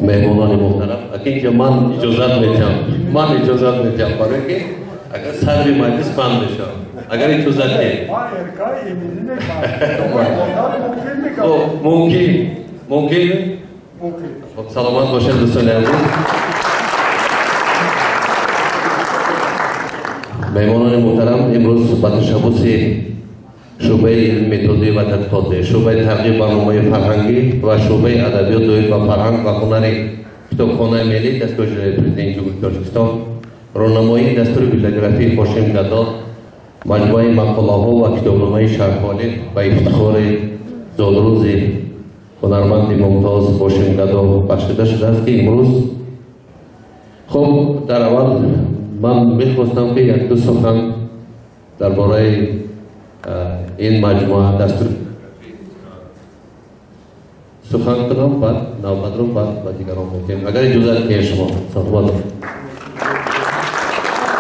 Меҳмонони муҳтарам, инҷо ман иҷозат медиҳам, ман иҷозат медиҳам, барои ки агар садри маҷлис банд мешавам, агар иҷозат диҳед. Мумкин, мумкин. Саломат бошед дӯстони азиз. Меҳмонони муҳтарам, имрӯз ба ташаббуси шӯъбаи илми методӣ ва тадқиқотӣ, шӯъбаи тарғиб барномаи фарҳангӣ ва шӯъбаи адабиёт доир ба фарҳанг ва ҳунари китобхонаи миллӣ дастгоҳи иҷроияи президенти Ҷумҳурии Тоҷикистон роҳнамоии дастури библиографии Ҳошим Гадо, маҷмӯаи мақолаҳо ва китобномаи Шарқхолиқ ба ифтихори зодрӯзи ҳунарманди мумтоз Ҳошим Гадо бахшида шудааст, ки имрӯз хуб дар аввал ман мехостам ки як-ду сухан дар бораи ин маҷмӯа дастур сухан кунам, баъд навбатро баъд ба дигарон медиҳем, агар иҷозат диҳед шумо. Саломат.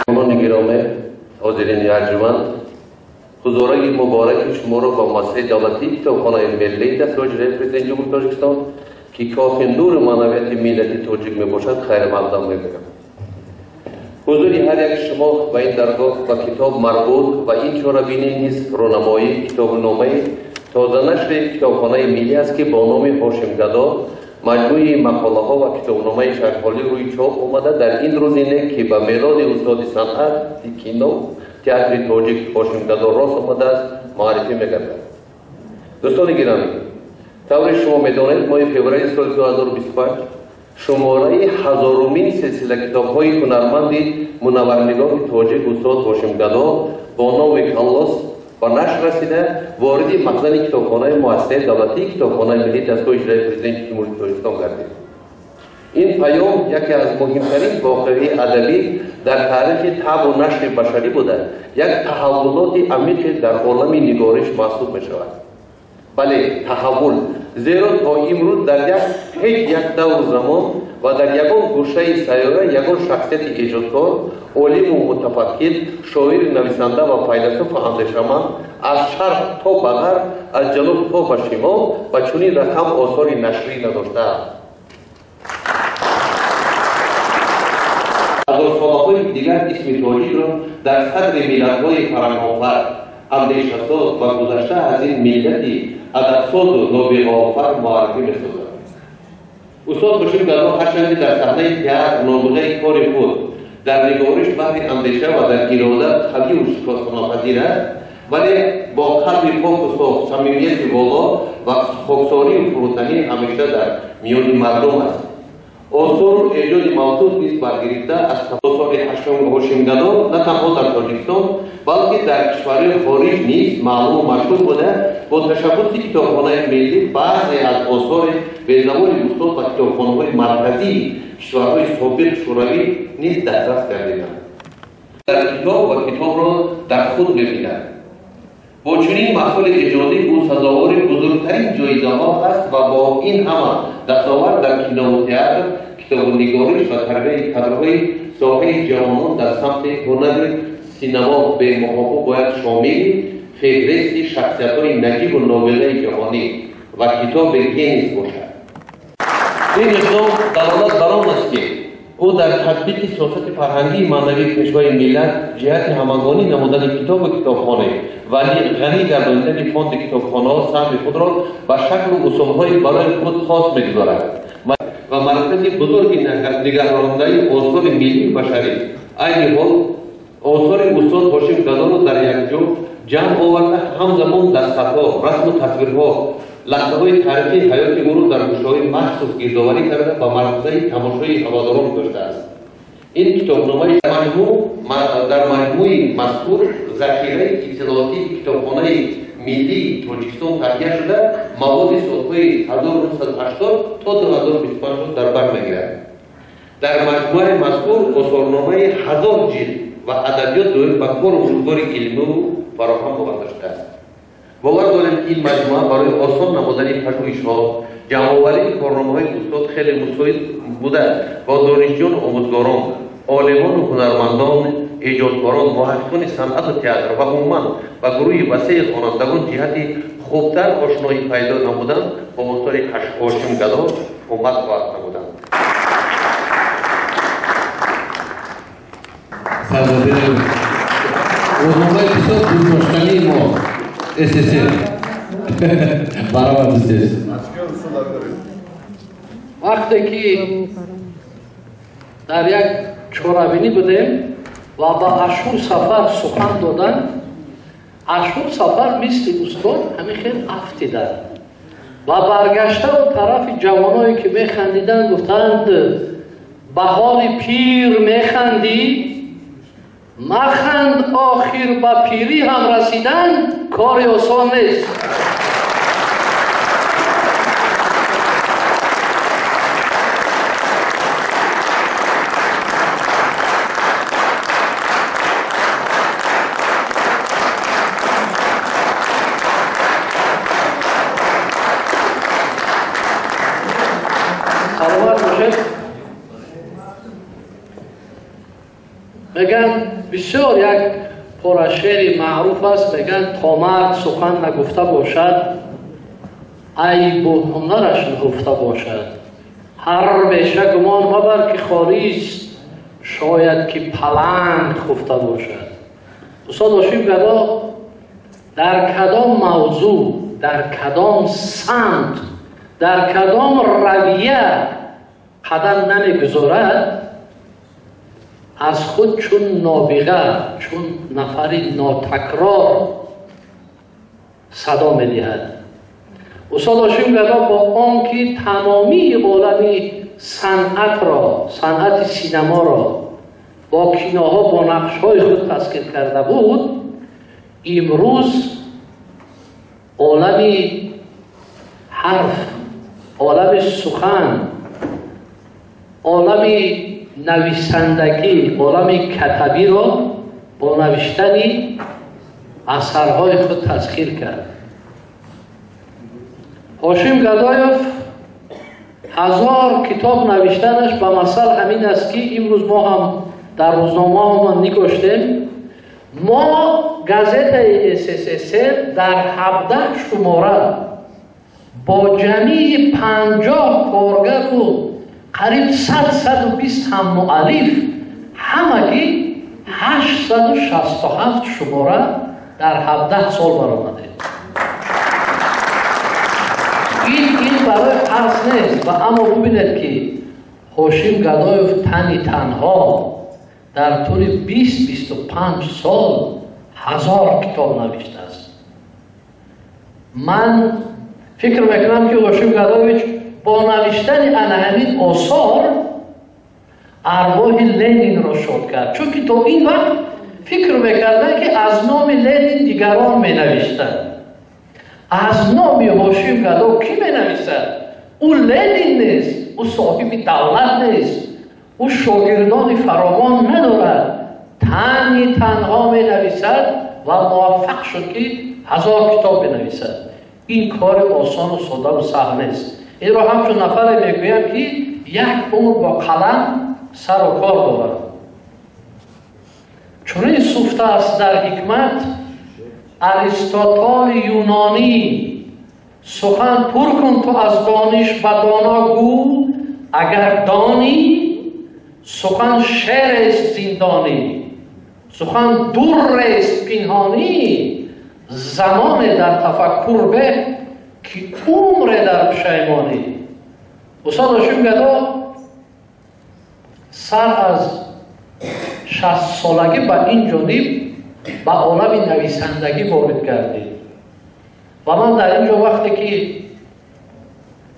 Меҳмонони гиромӣ, ҳозирини арҷуманд, ҳузури мубораки шуморо ба муассисаи давлатии китобхонаи миллии дастгоҳи иҷроияи президенти Ҷумҳурии Тоҷикистон, ки кохи нури маънавияти миллати тоҷик мебошад, хайрмақдам мегӯям. Ҳузури ҳар яки шумо ба ин даргоҳ ба китоб марбут ва ин чорабинӣ низ рӯнамоии китобномаи тозанашри китобхонаи миллӣ аст, ки бо номи Ҳошим Гадо маҷмӯи мақолаҳо ва китобномаи Шарқхолиқ рӯи чоп омада, дар ин рӯзи нек, ки ба мелоди устоди санъати кино театри тоҷик Ҳошим Гадо рост омадааст, муаррифӣ мегардад. Дӯстони гиромӣ, тавре шумо медонед, моҳи феврали соли 2025 шумораи ҳазорумин силсила китобҳои ҳунарманди мунавварнигоҳи тоҷик устод Ҳошим Гадо бо номи Халлос ба нашр расида, вориди махзани китобхонаи муассисаи давлатии китобхонаи миллии дастгоҳи иҷроияи президенти Ҷумҳурии Тоҷикистон гардид. Ин паём яке аз муҳимтарин воқеаи адабӣ дар таърихи табъу нашри башарӣ буда, як таҳаввулоти амиқе дар олами нигориш маҳсуб мешавад. Бале, таҳаввул, зеро то имрӯз дар ҳеҷ як давру замон ва дар ягон гӯшаи сайёра ягон шахсияти эҷодкор, олиму мутафаккир, шоири нависанда ва файласуфу андешаманд аз шарқ то ба ғарб, аз ҷануб то ба шимол ба чунин рақам осори нашрӣ надоштааст. Ҳазорсолаҳои дигар исми тоҷикро дар садри миллатҳои фарҳангофар, андешасоз ва гузашта аз ин миллати адабсозу нобиғаофар муаррифӣ месозад. Устод Ҳошим Гадо ҳарчанд ки дар саҳнаи театр нобиғаи кори худ дар нигориш баҳри андеша ва дар ирода қавию шикастнопазир аст, вале бо қалби поку соф, самимияти боло ва хоксорию фурӯтанӣ ҳамеша дар миёни мардум аст. Осору эҷоди мавсуф низ баргирифта аз осори Ҳошим Гадо на танҳо дар Тоҷикистон, балки дар кишварҳои хориҷ низ маълуму машҳур буда, бо ташаббуси китобхонаи миллӣ баъзе аз осори безаволи устод ба китобхонаҳои марказии кишварҳои собиқ шӯравӣ низ дастрас гардиданд. Дар китоб ва китобро дар худ мебинад. Бо чунин маҳсули эҷодӣ ӯ сазовори бузургтарин ҷоизаҳо аст ва бо ин ҳама дастовард дар кинову театр, китобу нигориш ва тарбияи кадрҳои соҳаи ҷавонон дар самти ҳунари синамо бемуҳобо бояд шомили феҳристи шахсиятҳои наҷибу нобиғаи ҷаҳонӣ ва китоби Гиннес бошад. Ин иқдом далолат бар он аст, ки ӯ дар татбиқи сиёсати фарҳангии маънавии пешвои миллат ҷиҳати ҳамагонӣ намудани китобу китобхона ва ғанӣ гардонидани фонди китобхонаҳо саҳми худро ба шаклу усулҳои барои худ хос мегузорад ва маркази бузурги нигаҳдорандаи осори миллию башарӣ. Айни ҳол осори устод Ҳошим Гадоро дар якҷо ҷамъ оварда, ҳамзамон дастхатҳо, расму тасвирҳо, лаҳзаҳои таърихии ҳаёти ӯро дар гӯшаҳои махсус гирдоварӣ карда ба марказаи тамошои ҳаводорон гузоштааст. Ин китобномаи дар маҷмӯи мазкур захираи иттилоотии китобхонаи миллии Тоҷикистон таҳия шуда, маводи солҳои 1980 то 2025 дар бар мегирад. Дар маҷмӯаи мазкур осорномаи 1000 ҷилд ва адабиёт доир ба кору рӯзгори илмӣ фароҳам оварда шудааст. Бовар дорем, ки ин маҷмӯа барои осон намудани пажӯҳишҳо, ҷамъоварии корномаҳои устод хеле мусоид буда ва донишҷӯёну омӯзгорон, олимону ҳунармандон, эҷодкорон, муҳаққиқони санъату театр ва умуман ба гурӯҳи васеи хонандагон ҷиҳати хубтар ошноӣ пайдо намудан бо осори Ҳошим Гадо кӯмак хоҳад намуданд. Рӯзномаи бисёр дӯстдоштании мо СССР. Баробар дӯстез. Вақте ки дар як чорабинӣ будем ва ба Ашур Сафар сухан доданд, Ашур Сафар мисли устод ҳамин хел афтиданд ва баргаштаву тарафи ҷавоное ки механдиданд гуфтанд: ба ҳоли пир механдӣ, маханд, охир ба пирӣ ҳам расидан кори осон нест. Саломат бошед. Мегӯянд, бисёр як порашери маъруф аст, мегӯянд: то мард сухан нагуфта бошад, айбу ҳунараш нагуфта бошад. Ҳар беша гумон мабар, ки холист, шояд ки паланг хуфта бошад. Устод Ҳошим Гадо дар кадом мавзӯъ, дар кадом самт, дар кадом равия қадам намегузорад, аз худ чун нобиға, чун нафари нотакрор садо медиҳад. Устод Ҳошим Гадо бо он ки тамомии олами санъатро, санъати синаморо бо киноҳо, бо нақшҳои худ тасхир карда буд, имрӯз олами ҳарф, олами сухан, олами нависандагӣ, олами катабиро бо навиштани асарҳои худ тасхир кард. Ҳошим Гадоев 1000 китоб навиштанаш ба масал ҳамин аст, ки имрӯз мо ҳам дар рӯзномаҳомон нигоштем. Мо газетаи СССР дар 17 шумора бо ҷамъи 50 коргару қариб 100-120 ҳам муаллиф, ҳамагӣ 867 шумора дар 17 сол баромадем. Ин барои арз нест. Ва аммо бубинед, ки Ҳошим Гадоев тани танҳо дар тӯли 20-25 сол 1000 китоб навиштааст. Ман фикр мекунам, ки Ҳошим Гадоевич бо навиштани ана ҳамин осор арвоҳи Ленинро шод кард, чунки то ин вақт фикр мекарданд, ки аз номи Ленин дигарон менавиштанд. Аз номи Ҳошим Гадо кӣ менависад? Ӯ Ленин нест, ӯ соҳиби давлат нест, ӯ шогирдони фаровон надорад, тани танҳо менависад ва муваффақ шуд, ки 1000 китоб бинависад. Ин кори осону содаву саҳл нест. Инро ҳамчун нафаре мегӯям, ки як умр бо қалам сару кор дорад. Чунин суфта аст дар ҳикмат Аристотоли юнонӣ: сухан пур кун ту аз дониш, ба доно гӯ агар донӣ, сухан шерест зиндонӣ, сухан дуррест пинҳонӣ, замоне дар тафаккур беҳ, ки умре дар пушаймонӣ. Устод Ҳошим Гадо сар аз 60 солагӣ ба ин ҷониб ба олами нависандагӣ ворид гардид. Ва ман дар ин ҷо вақте ки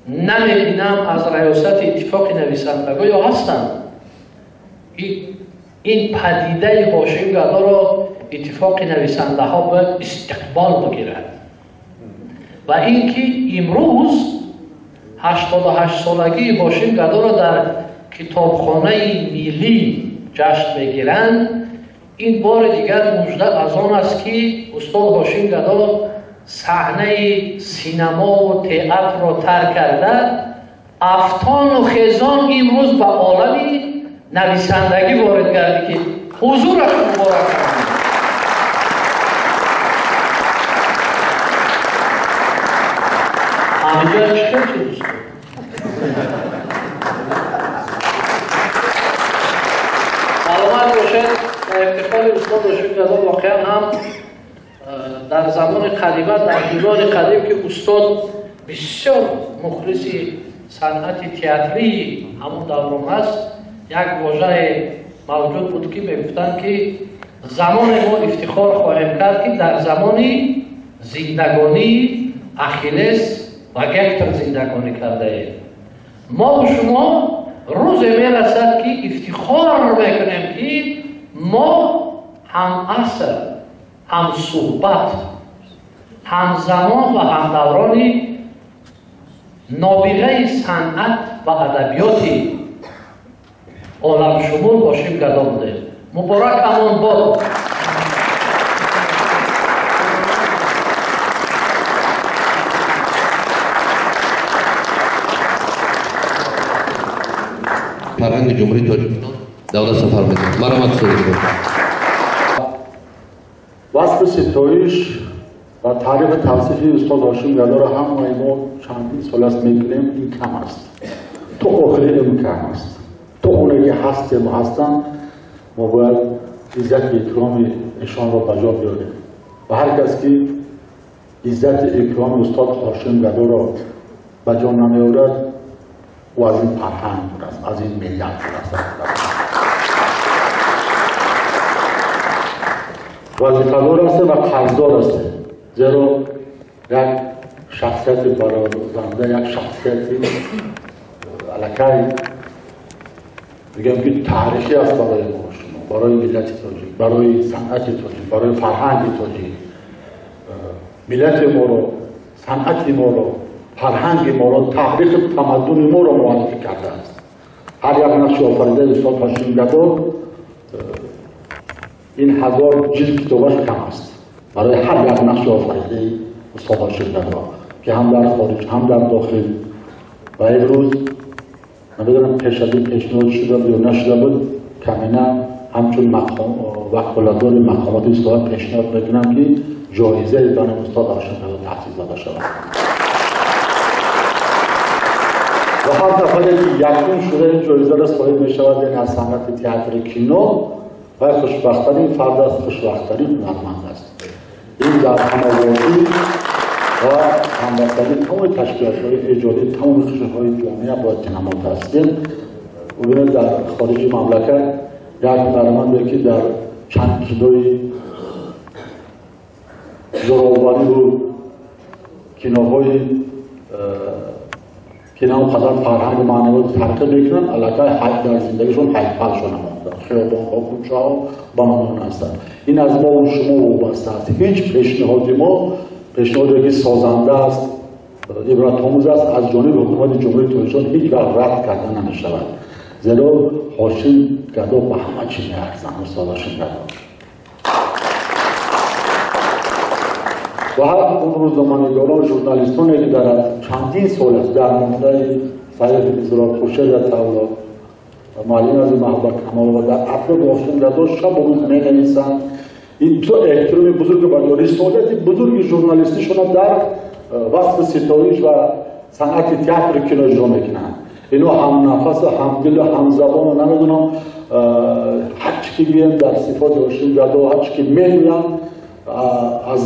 намебинам аз раёсати иттифоқи нависандагон ё ҳастанд, Ин падидаи Ҳошим Гадоро иттифоқи нависандаҳо бояд истиқбол бигирад ва ин ки имрӯз 88 солагии Ҳошим Гадоро дар китобхонаи миллӣ ҷашн мегиранд, ин бори дигар мужда аз он аст, ки устод Ҳошим Гадо саҳнаи синамову театрро тарк карда, афтону хезон имрӯз ба олами нависандагӣ ворид гардид, ки ҳузураш муборак. Ҳамиҷа чӣ хел шуд, устод? Саломат бошед. Ба ифтихори устод Ҳошим Гадо. Воқеан ҳам дар замони қадима, дар дурани қадим, ки устод бисёр мухлиси санъати театрии ҳамон даврон ҳаст, як вожае мавҷуд буд, ки мегуфтанд, ки замоне мо ифтихор хоҳем кард, ки дар замони зиндагонии Ахиллес ва Гектор зиндагонӣ кардаем. Мову шумо рӯзе мерасад, ки ифтихор мекунем, ки мо ҳамаср, ҳамсуҳбат, ҳамзамон ва ҳамдаврони нобиғаи санъат ва адабиёти оламшумул Ҳошим Гадо будем. Муборакамон бод. Фарҳанги Ҷумҳурии Тоҷикистон Давлат Сафар мекунад. Марҳамат, устоди. Васфи ситоиш ва таърифи тавсифи устод Ҳошим Гадоро ҳамаи мо чандин сол аст мекунем, ин кам аст. То охири умр кам аст. То оне ки ҳастему ҳастанд, мо бояд иззати икроми эшонро ба ҷо биёрем ва ҳар кас ки иззати икроми устод Ҳошим Гадоро ба ҷо намеорад, ӯ аз ин фарҳанг дур аст, аз ин миллат дур аст. Вазифадор ҳастем ва қарздор ҳастем, зеро як шахсияти барозанда, як шахсияти аллакай мегӯям ки таърихӣ аст барои мо, шумо, барои миллати тоҷик, барои санъати тоҷик, барои фарҳанги тоҷик. Миллати моро, санъати моро, фарҳанги моро, таърихи тамаддуни моро муаррифӣ кардааст. Ҳар як нақши офаридаи устод Ҳошим Гадо ин ҳазор ҷилд китобаш кам аст барои ҳар як нақши офаридаи устод Ҳошим Гадо, ки ҳам дар хориҷ, ҳам дар дохил. Ва имрӯз намедонам пеш аз ин пешниҳод шуда буд ё нашуда буд, камина ҳамчун ваколатдори мақомоти ислоҳот пешниҳод мекунам, ки ҷоизаи ба номи устод Ҳошим Гадо таъсис дода шавад ва ҳар нафаре ки якум шуда ин ҷоизаро соҳиб мешавад, яъне аз санъати театри кино, вай хушбахттарин фард аст, хушбахттарин ҳунарманд аст. Ин дар ҳамавозӣ ва ҳамбастагии тамоми ташкилотҳои эҷодӣ, тамоми қишрҳои ҷомеа бояд ки намода ҳастем. Бубинед, дар хориҷи мамлакат як ҳунарманде ки дар чанд кинои зӯровариву киноҳои ки на он қадар фарҳангу маънавиёт тарқиб мекунанд, аллакай дар зиндагишон ҳайфалшон намонда, хиёбонҳо, кӯчаҳо ба номон ҳастанд. Ин аз мову шумо вобаста аст. Ҳеҷ пешниҳоди мо, пешниҳоде ки созанда аст, ибратомӯз аст, аз ҷониби ҳукумати Ҷумҳурии Тоҷикистон ҳеҷ вақт рад карда намешавад, зеро Ҳошим Гадо ба ҳама чиз меарзанд. Устод Ҳошим Гадо ва ҳар он рӯзноманигорон, журналистоне ки дар чандин сол аст дар мондаи Саид Изрор, Хуршед Атавло, муаллим аз Маҳбуба Камолова дар атрофи Ҳошим Гадо шабу рӯз менависанд, ин бисёр эҳтироми бузурги ба рисолати бузурги журналистишона дар васфи ситоиш ва санъати театри кино иҷро мекунанд. Ино ҳамнафасу ҳамдилу ҳамзабону намедонам, ҳар чӣ ки гӯем дар сифоти Ҳошим Гадо, ҳар чӣ ки мегӯянд, аз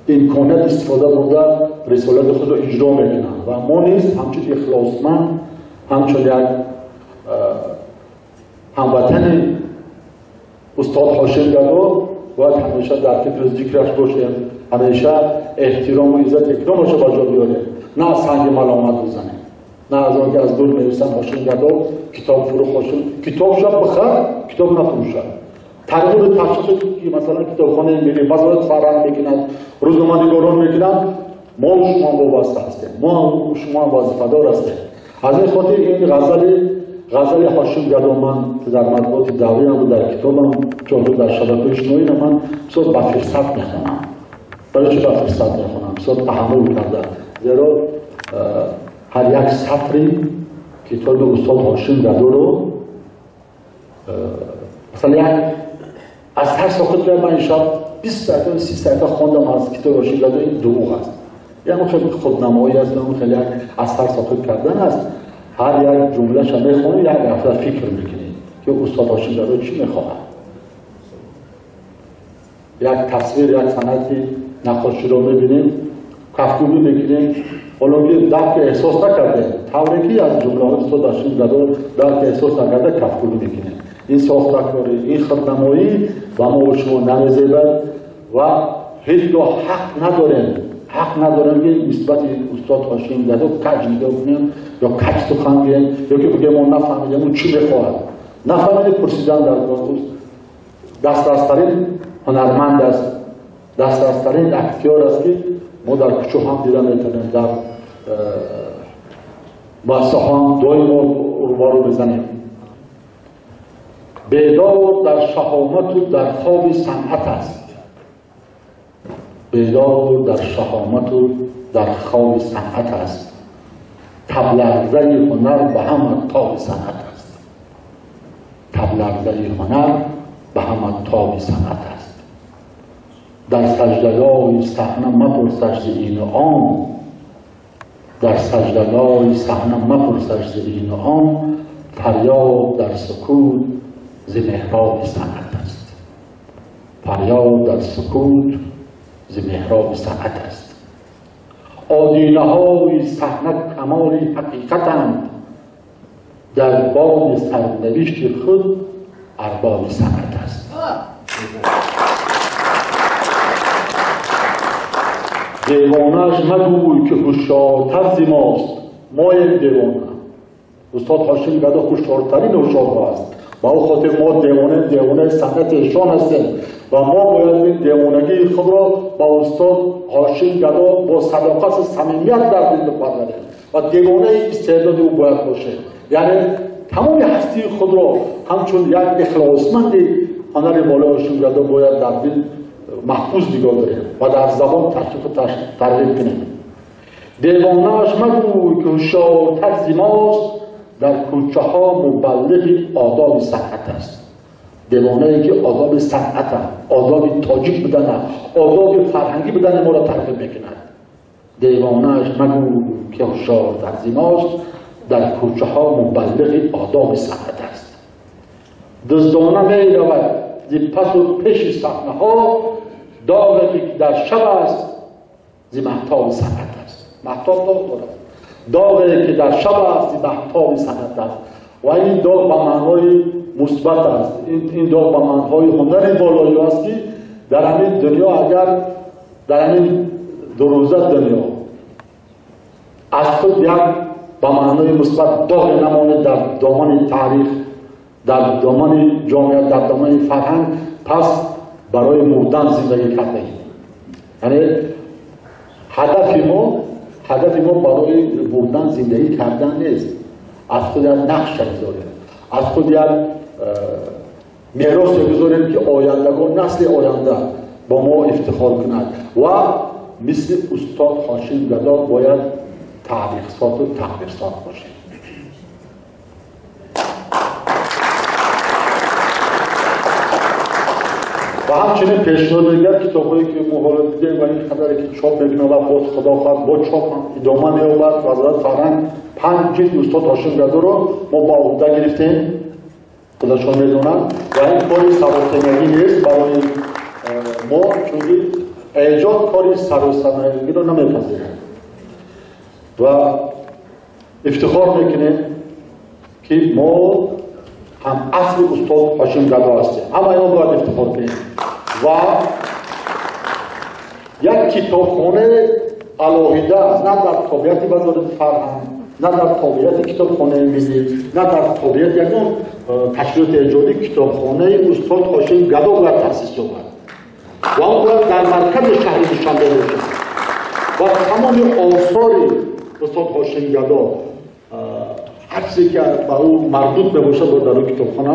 имконият истифода бурда рисолати худро иҷро мекунанд. Ва мо низ ҳамчун ихлосманд, ҳамчун як ҳамватани устод Ҳошим Гадо бояд ҳамеша дар фикру зикраш бошем, ҳамеша эҳтирому иззат икромашо ба ҷо биёрем, на санги маломат бизанем. На аз он ки аз дур менависанд Ҳошим Гадо китоб фурӯх, Ҳошим китобша бихар, китоб нафурӯшад. Тарғибу ташвиқе ки масалан китобхонаи миллӣ, вазорати фарҳанг мекунад, рӯзноманигорон мекунанд, мо шумо вобаста ҳастем, мо шумо вазифадор ҳастем. Аз ин хотир ин ғазали Ҳошим Гадо ман дар матбуоти давриам буд, дар китобам ҷо дар шабакаҳои иҷтимоӣ ман бисёр ба фирсат мехонам. Барои чӣ ба фирсат мехонам? Бисёр таҳаммул карда, зеро ҳар як сатри китоби устод Ҳошим Гадоро масалан як аз ҳар соқит кард. Ман ин шаб 20 саҳифа, 30 саҳифа хондам аз китоби Ҳошим Гадо. Ин дурӯғ аст, яъне хеле худнамоӣ аст, хеле як аз ҳар соқит кардан аст. Ҳар як ҷумлаша мехонӣ, як ҳафта фикр мекунӣ ки устод Ҳошим Гадо чӣ мехоҳад. Як тасвир, як санъати наққоширо мебинем, кафкӯбӣ мекунем, ҳоло ки дарки эҳсос накардем, тавре ки аз ҷумлаҳои устод Ҳошим Гадо дарки эҳсос накарда кафкӯбӣ мекунем. Ин сохтакорӣ, ин худнамоӣ ба мо шумо намезебад ва ҳеҷ гоҳ ҳақ надорем, ҳақ надорем ки нисбати устод Ҳошим Гадо каҷ нигоҳ кунем ё каҷ сухан гӯем, ё ки бигӯем мо нафаҳмидем ӯ чӣ мехоҳад. Нафаҳмиди пурсидан дар кор. Дастрастарин ҳунарманд аст, дастрастарин актёр аст ки мо дар кӯчо ҳам дида метавонем, дар муассисаҳо ҳам доимо рӯбарӯ мезанем. Бедор дар шаҳомату дар хоби санъат аст. Бедор дар шаҳомату дар хоби санъат аст. Табларзаи ҳунар ба ҳама тоби санъат аст. Табларзаи ҳунар ба ҳама тоби санъат аст. Дар саҷдагоҳи саҳна мапурсаш зи ину он, дар саҷдагоҳи саҳна мапурсаш зи ину он, фарёд дар сукут зи меҳроби санъат аст. Фарёд дар сукут зи меҳроби санъат аст. Одинаҳои саҳна камоли ҳақиқатанд, дар боби сарнавишти худ арбоби санъат аст. Девонааш магӯй ки ҳушёртар зи мост, моем девона. Устод Ҳошим Гадо ҳушёртарин ҳушёрҳо аст. Ба ӯ хотир мо девона, девонаи санъати эшон ҳастем ва мо бояд ин девонагии худро ба устод Ҳошим Гадо бо садоқату самимият дар дил бипарварем ва девонаи истеъдоди ӯ бояд бошем. Яъне тамоми ҳастии худро ҳамчун як ихлосманди ҳунари болои Ҳошим Гадо бояд дар дил маҳфуз нигоҳ дорем ва дар забон ташвиқу тарғиб кунем. Девонааш магӯй ки ҳушёртар зи мост, дар кӯчаҳо мубаллиғи одоби санъат аст. Девонае ки одоби санъат, одоби тоҷик будана, одоби фарҳангӣ будани моро тарғиб мекунад. Девонааш магӯй ки ҳушёртар зи мост, дар кӯчаҳо мубаллиғи одоби санъат аст. Дуздона меравад зи пасу пеши саҳнаҳо, доғе ки дар шаб аст зи маҳтоби санъат аст. Маҳтоб доғ дорад. Доғе ки дар шаб аст зи маҳтоби санъат аст. Ва ин доғ ба маънои мусбат аст. Ин доғ ба маънои ҳунари болоӣ аст ки дар ҳамин дунё, агар дар ҳамин дурӯза дунё аз худ як ба маънои мусбат доғе намонад дар домани таърих, дар домани ҷомеа, дар домани фарҳанг, пас барои мурдан зиндагӣ кардаем. Яъне ҳадафи мо барои мурдан зиндагӣ кардан нест. Аз худ як нақш гузорем, аз худ як меросе гузорем ки ояндагон, насли оянда ба мо ифтихор кунад ва мисли устод Ҳошим Гадо бояд таърихсозу тақдирсоз бошем. Ва ҳамчунин пешниҳоди дигар китобҳое ки мо ҳоло дидем ва ин қадаре ки чоп мекунад ва боз худо хоҳад бо чоп ҳам идома меёбад. Вазорати фарҳанг 5 ҷилд устод Ҳошим Гадоро мо ба уҳда гирифтем, худашон медонанд, ва ин кори саросемагӣ нест барои мо, чунки эҷод кори саросемагиро намепазирад. Ва ифтихор мекунем ки мо ҳам асли устод Ҳошим Гадо ҳастем. Ҳамаи мо бояд ифтихор кунем. Ва як китобхонаи алоҳида аст, на дар тобеати вазорати фарҳанг, На дар тобеияти китобхонаи миллӣ, на дар тобеияти ягон ташкилоти эҷодӣ китобхонаи устод Ҳошим Гадо бояд таъсис ёбад ва он бояд дар маркази шаҳри Душанбе бошад ва тамоми осори устод Ҳошим Гадо, ҳар чизе ки ба ӯ марбут мебошад, бояд дар он китобхона,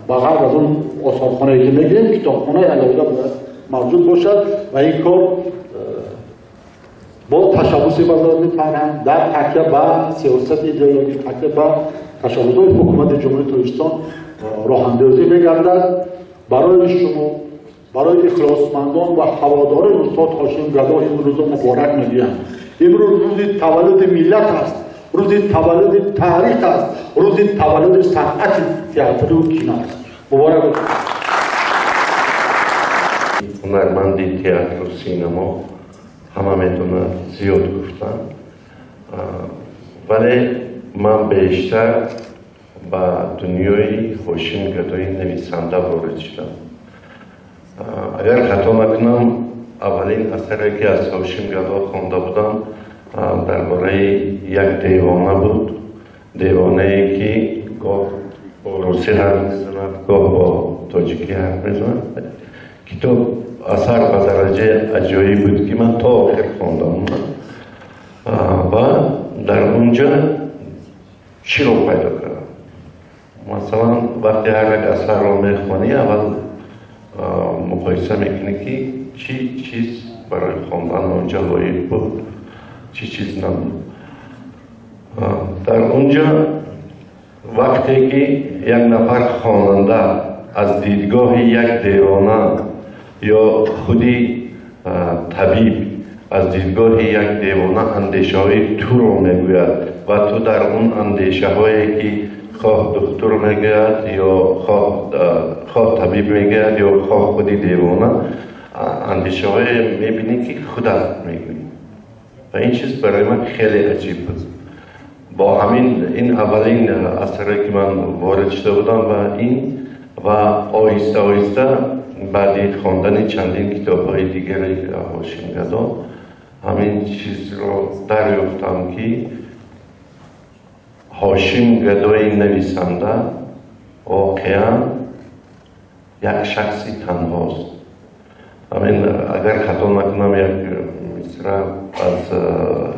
ба ғайр аз он осорхонае ки мегирем, китобхонаи алоҳида бояд мавҷуд бошад. Ва ин кор бо ташаббуси Вазорати фарҳанг, дар такя ба сиёсати идеологӣ, такя ба ташаббусҳои ҳукумати Ҷумҳурии Тоҷикистон роҳандозӣ мегардад. Барои шумо, барои ихлосмандон ва ҳаводорони устод Ҳошим Гадо имрӯзо муборак мегӯям. Имрӯз рӯзи таваллуди миллат аст, рӯзи таваллуди таърих аст, рӯзи таваллуди санъати театру кино аст. Муборак бошад. Ҳунарманди театру синамо ҳама медонад, зиёд гуфтам, вале ман бештар ба дунёи Ҳошим Гадои нависанда ворид шудам. Агар хато накунам, аввалин асаре ки аз Ҳошим Гадо хонда будам, дар бораи як девона буд, девонае ки гоҳ бо русӣ ҳарф мезанад, гоҳ бо тоҷикӣ ҳарф мезанад. Китоб, асар ба дараҷаи аҷоиб буд, ки ман то охир хондам. Ва дар онҷа чиро пайдо кардам? Масалан, вақте ҳар як асарро мехонӣ, аввал муқоиса мекунӣ, ки чӣ чиз барои хондан онҷа лоиқ буд, чӣ чиз набуд. Дар онҷа вақте ки як нафар хонанда аз дидгоҳи як девона ё худи табиб аз дидгоҳи як девона андешаҳои туро мегӯяд ва ту дар он андешаҳое ки хоҳ духтур мегӯяд ё хоҳ табиб мегӯяд ё хоҳ худи девона, андешаҳое мебинӣ, ки худат мегӯӣ. Ва ин чиз барои ман хеле аҷиб буд. Бо ҳамин ин аввалин асаре ки ман ворид шуда будам. Ва ин ва оҳиста оҳиста баъди хондани чандин китобҳои дигари Ҳошим Гадо ҳамин чизро дарёфтам, ки Ҳошим Гадои нависанда воқеан як шахси танҳост. Ҳамин, агар хато накунам, як мисра аз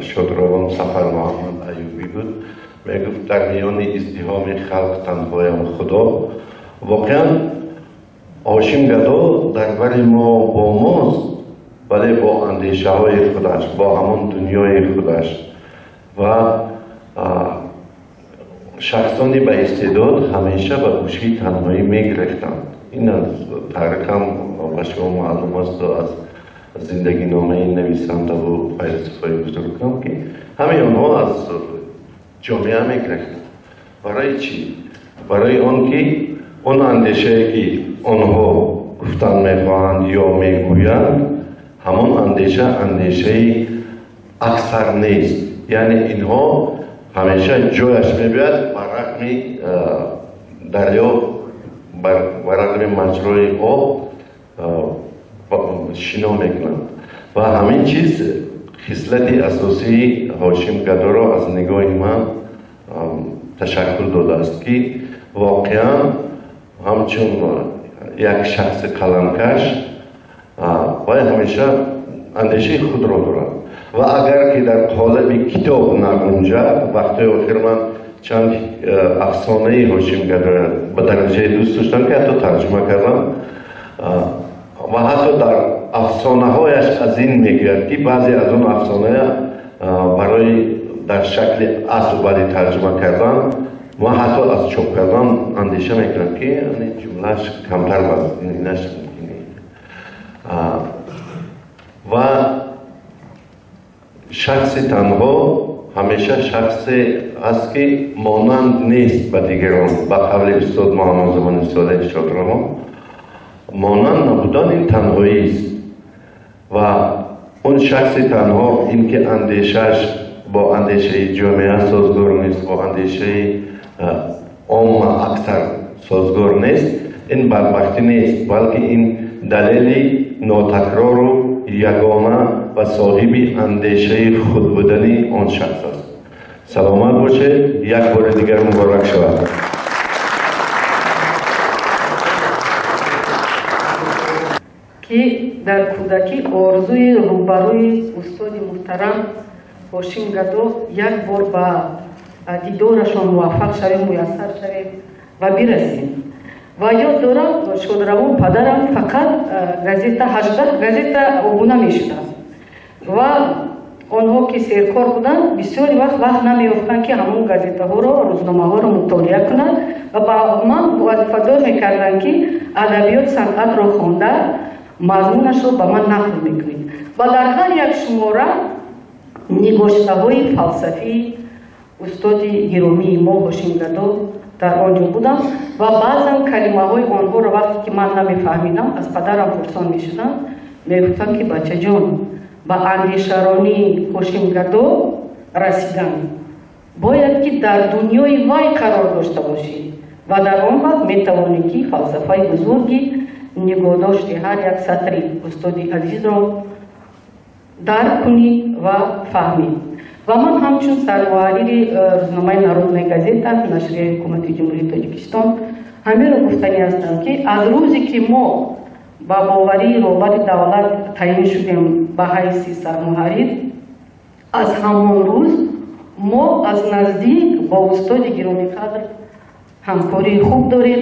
шодравон Сафар Муҳаммад Аюбӣ буд, мегуфт: «Дар миёни издиҳоми халқ танҳоям, Худо». Воқеан Ҳошим Гадо дар бари мо бо мост, вале бо андешаҳои худаш, бо ҳамон дунёи худаш. Ва шахсони ба истеъдод ҳамеша ба гӯшаи танҳоӣ мегирифтанд. Ин аз таърихам ба шумо маълум асту аз зиндагиномаи нависандаву файласуфҳои бузургам, ки ҳамаи онҳо аз ҷомеа мегирифтанд. Барои чӣ? Барои он ки он андешае ки онҳо гуфтан мехоҳанд ё мегӯянд, ҳамон андеша андешаи аксар нест. Яъне инҳо ҳамеша ҷояш мебиёяд, ба рағми дарё, ба рағми маҷрои об шино мекунанд. Ва ҳамин чиз хислати асосии Ҳошим Гадоро аз нигоҳи ман ташаккул додааст, ки воқеан ҳамчун як шахси қаламкаш вай ҳамеша андешаи худро дорад. Ва агар ки дар қолаби китоб нагунҷад, вақтҳои охир ман чанд афсонаи Ҳошим Гадоро ба дараҷаи дӯст доштам, ки ҳатто тарҷума кардам. Ва ҳатто дар афсонаҳояш аз ин мегӯяд, ки баъзе аз он афсоная барои дар шакли асл баъди тарҷума кардан ва ҳатто аз чоп кардан андеша мекунам, ки ҷумлааш камтар вазнинаш мумкин. Ва шахси танҳо ҳамеша шахсе аст, ки монанд нест ба дигарон. Ба қавли устод Муҳаммадзамони Солеҳ Шодравон, монанд набудан ин танҳоист. Ва он шахси танҳо ин ки андешааш бо андешаи ҷомеа созгор нест, бо андешаи омма аксар созгор нест, ин бадбахтӣ нест, балки ин далели нотакрору ягона ва соҳиби андешаи худ будани он шахс аст. Саломат бошед, як бори дигар муборак шавад. Ки дар кӯдакӣ орзуи рӯбарӯи устоди муҳтарам Ҳошим Гадо як бор ба дидорашон муваффақ шавем, муяссар шавем ва бирасем. Ва ёд дорам, шодравон падарам фақат газета 18 газета обуна мешуданд ва онҳо ки серкор буданд, бисёри вақт намеёфтанд, ки ҳамон газетаҳоро, рӯзномаҳоро мутолиа кунанд ва ба ман вазифадор мекарданд, ки адабиёт санъатро хонда мазмунашро ба ман нақл мекунед. Ва дар ҳар як шумора нигоштаҳои фалсафии устоди гиромии мо Ҳошим Гадо дар он ҷо будам ва баъзан калимаҳои онҳоро вақте ки ман намефаҳмидам, аз падарам пурсон мешудам, мегуфтам, ки бачаҷон, ба андешаронии Ҳошим Гадо расидан бояд, ки дар дунёи вай қарор дошта бошӣ ва дар он вақт метавонӣ, ки фалсафаи бузурги нигоҳдошти ҳар як сатри устоди азизро дарк кунӣ ва фаҳмӣ. Ва ман ҳамчун сармуҳаррири рӯзномаи Народная газета, нашрияи ҳукумати Ҷумҳурии Тоҷикистон, ҳамеро гуфтанӣ ҳастам, ки аз рӯзе ки мо ба боварии роҳбари давлат таъин шудем ба ҳайси сармуҳаррир, аз ҳамон рӯз мо аз наздик бо устоди гиромиқадр ҳамкории хуб дорем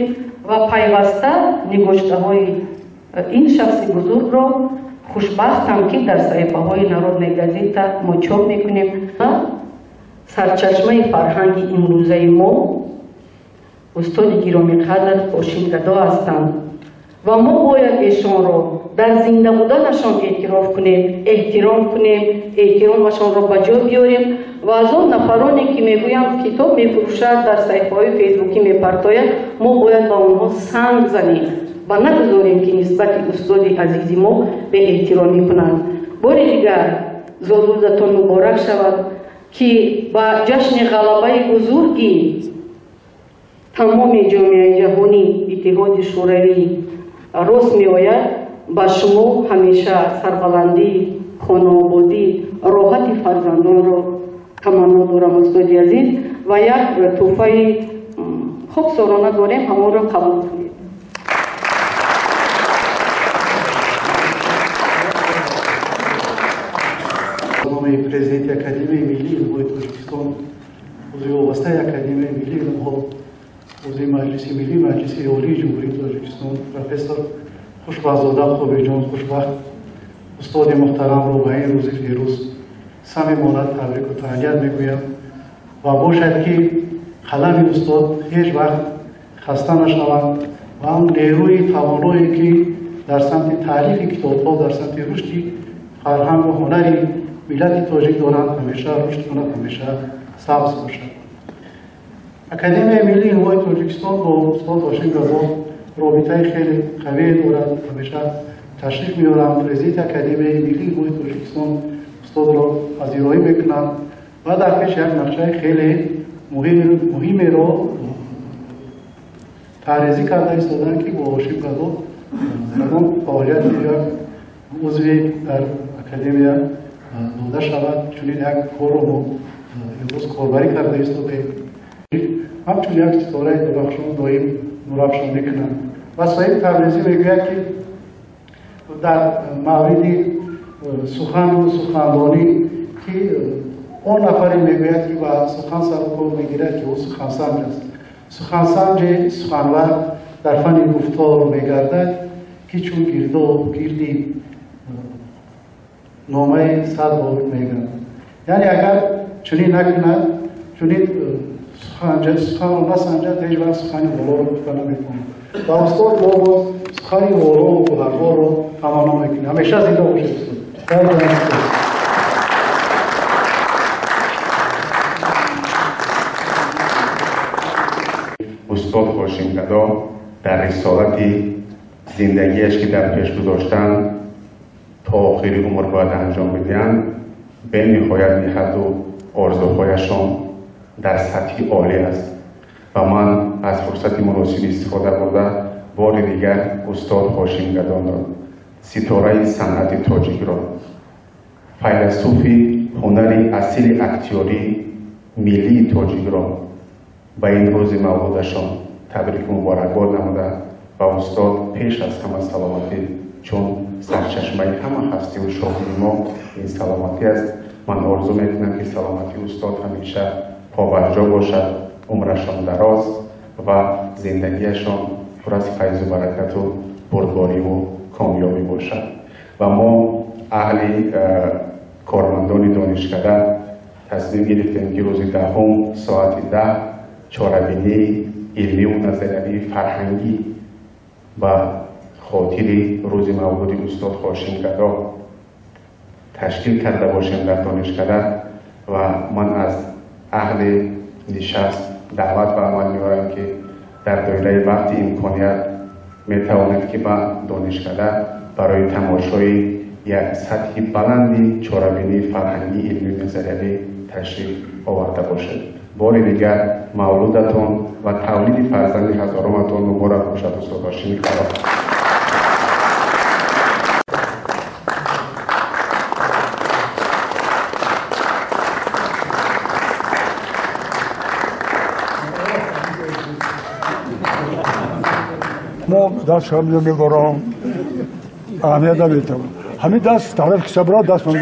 ва пайваста нигоштаҳои ин шахси бузургро хушбахтам, ки дар саҳифаҳои Народная газета мо чоп мекунем. Ва сарчашмаи фарҳанги имрӯзаи мо устоди гиромиқадр Ҳошим Гадо ҳастанд ва мо бояд эшонро дар зинда буданашон эътироф кунем, эҳтиром кунем, эҳтиромашонро ба ҷо биёрем ва аз он нафароне, ки мегӯянд китоб мефурӯшад, дар саҳифаҳои фейсбукӣ мепартояд, мо бояд ба онҳо санг занем ва нагузорем, ки нисбати устоди азизи мо беэҳтиромӣ кунанд. Бори дигар зодрӯзатон муборак шавад, ки ба ҷашни ғалабаи бузурги тамоми ҷомеаи ҷаҳонӣ, Иттиҳоди Шӯравӣ рост меояд. Ба шумо ҳамеша сарбаландӣ, хонаободӣ, роҳати фарзандонро таманно дорам, устоди азиз, ва як тӯҳфаи хоксорона дорем, ҳамонро қабул кунед. Номи президенти Академияи миллии илмҳои Тоҷикистон, узви вобастаи Академияи миллии илмҳо, узви Маҷлиси миллӣ, Маҷлиси Олии Ҷумҳурии Тоҷикистон, профессор Хушбахтзода Қобилҷон Хушбахт, устоди муҳтарамро ба ин рӯзи фирӯз самимона табрику таҳният мегӯям ва бошад, ки қалами устод ҳеҷ вақт хаста нашаванд ва он нерӯи тавоное, ки дар самти таърифи китобҳо, дар самти рушди фарҳангу ҳунари миллати тоҷик доранд, ҳамеша рушд кунад, ҳамеша сабз бошад. Академияи миллии илмҳои Тоҷикистон бо устод Ҳошим Гадо робитаи хеле қавие дорад, ҳамеша ташриф меоранд. Президенти Академияи миллии илмҳои Тоҷикистон устодро пазироӣ мекунанд ва дар пеш як нақшаи хеле муҳимеро таъризӣ карда истоданд, ки бо Ҳошим Гадо ягон фаъолияти як узви дар академия дода шавад. Чунин як корро мо имрӯз корбарӣ карда истодаем. Ҳамчун як ситораи дурахшон доим нурафшон мекунанд. Ва соҳиби Табрезӣ мегӯяд, ки дар мавриди сухану сухандонӣ, ки он нафаре мегӯяд, ки ба сухан сарукор мегирад, ки ӯ сухансанҷ аст. Сухансанҷи суханвар дар фанни гуфтор мегардад, ки чун гирдоб гирди номаи сад бор мегардад. Яъне агар чунин накунад, чунин суханро насанҷад, ҳеҷ вақт сухани волоро гуфта наметавонад. Ва устод мо боз сухани волову гуҳарборро таманно мекунем. Ҳамеша зинда бошед, устод. Устод Ҳошим Гадо дар рисолати зиндагиаш, ки дар пеш гузоштанд, то охири умр бояд анҷом бидиҳанд, бениҳоят ниҳату орзуҳояшон дар сатҳи олӣ аст ва ман аз фурсати муносиб истифода бурда бори дигар устод Ҳошим Гадонро, ситораи санъати тоҷикро, файласуфи ҳунари асили актёрӣ миллии тоҷикро ба ин рӯзи мавлудашон табрику муборакбод намуда ва устод пеш аз ҳама саломатӣ, чун сарчашмаи ҳама ҳастиву шодии мо ин саломатӣ аст. Ман орзу мекунам, ки саломатии устод ҳамеша побарҷо бошад, умрашон дароз ва зиндагиашон пур аз файзу баракату бурдбориву комёбӣ бошад. Ва мо аҳли кормандони донишкада тасмим гирифтем, ки рӯзи 10 соати 10 чорабинии илмиву назариявии фарҳангӣ ба хотири рӯзи мавлуди устод Ҳошим Гадо ташкил карда бошем дар донишкада. Ва ман аз аҳли нишаст даъват ба амал меорам, ки дар доираи вақти имконият метавонед, ки ба донишкада барои тамошои як сатҳи баланди чорабинии фарҳангии илмию назариявӣ ташриф оварда бошед. Бори дигар мавлудатон ва тавлиди фарзанди ҳазоруматон муборак бошад, устод Ҳошими Гадо. Мо даст шамиё мебарам, аҳамият наметавон. Ҳамин даст тараф ки сабра даст ман.